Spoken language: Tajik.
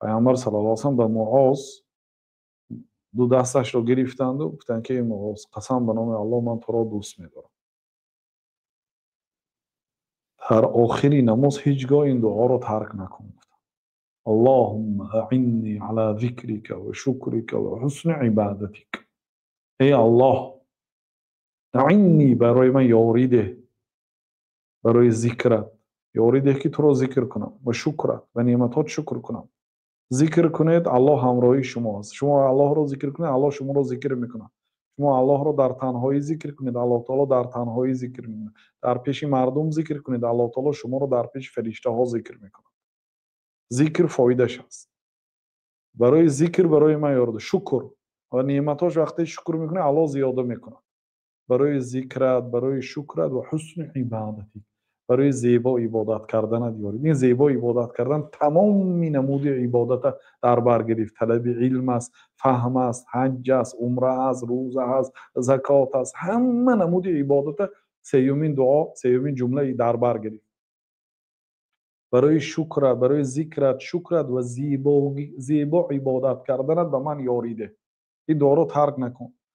Пайғамбар саллаллоҳу алайҳи васаллам ба Муоз ду дасташро гирифтанду гуфтанд, ки: «Эй Муоз, қасам ба номи Аллоҳ, ман туро дӯст медорам. Дар охири намоз ҳеҷ гоҳ ин дуоро тарк накун». اللهم أعني على ذكرك وشكرك وحسن عبادتك. Эй Аллоҳ, أعني, барои ман ёрӣ деҳ, барои зикрат ёрӣ деҳ, ки туро зикр кунам, ва шукрат, ба неъматҳот шукр кунам. Зикр кунед, Аллоҳ ҳамроҳи шумо аст. Шумо Аллоҳро зикр кунед, Аллоҳ шуморо зикр мекунад. Шумо Аллоҳро дар танҳоӣ зикр кунед, Аллоҳ таоло дар танҳоӣ зикр мекунад. Дар пеши мардум зикр кунед, Аллоҳ таоло шуморо дар пеши фариштаҳо зикр мекунад. Зикр фоидаш аст. Барои зикр барои ман ёрӣ, шукр ва неъматҳош, вақте шукр мекунед, Аллоҳ зиёда мекунад. Барои зикрат, барои шукрат ва حسن عبادتك, барои зебо ибодат карданат ёрӣ. Ин зебо ибодат кардан тамоми намуди ибодата дар бар гирифт: талаби илм аст, фаҳм аст, ҳаҷ аст, умра аст, рӯза аст, закот аст. Ҳама намуди ибодата сеюмин дуо, сеюмин ҷумла дар бар гирифт. Барои шукрат, барои зикрат, шукрат ва зебо ибодат карданат ба ман ёрӣ деҳ. Ин дуоро тарк накун.